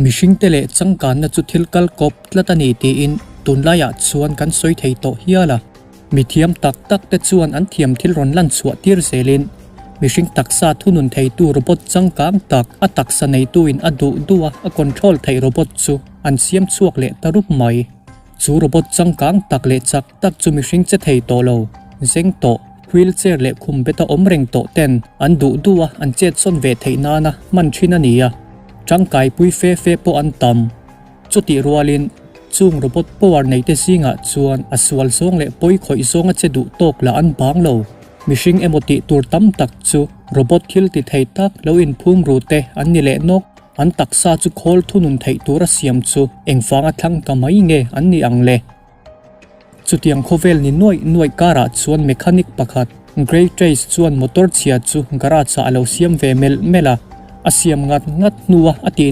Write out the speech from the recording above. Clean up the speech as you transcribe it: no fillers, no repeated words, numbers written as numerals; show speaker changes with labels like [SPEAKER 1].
[SPEAKER 1] Mihringte leh changkanna chu thil kal kawp tlat a ni tiin tunlaiah chuan kan sawi thei tawh hial a. Mithiam tak tak te chuan an thiam thil rawn lan chhuah tir zelin mihring taksa thunun theitu robot changkang tak a taksa neituin a duh duh a a control theih robot chu an siam chhuak leh ta rup mai. Chu robot changkang tak leh chak tak chu mihring che thei tawh lo, zeng tawh, wheelchair leh khum beta awm reng tawh ten an duh duh a an chet sawn ve theih nana hman thin a ni a, tangkaipui fe fe pawh an tam. Chutih rualin, chung robot power neite zingah chuan a sual zawng leh pawi khawih zawnga che duh tawk lah an bang lo. Mihring emaw tih tur tam tak chu robot thil ti thei tak lo inphum ru te an ni leh nawk. An taksa chu khawl thunun theih tura siam chu engvanga thlang ta mai nge an ni ang le? Chutiang khawvel ni nuaih nuaih karah chuan mechanic pakhat, Grey Trace chuan motor chhia chu garage ah a lo siam ve melh melh a, a siam ngat ngat hnua a tih.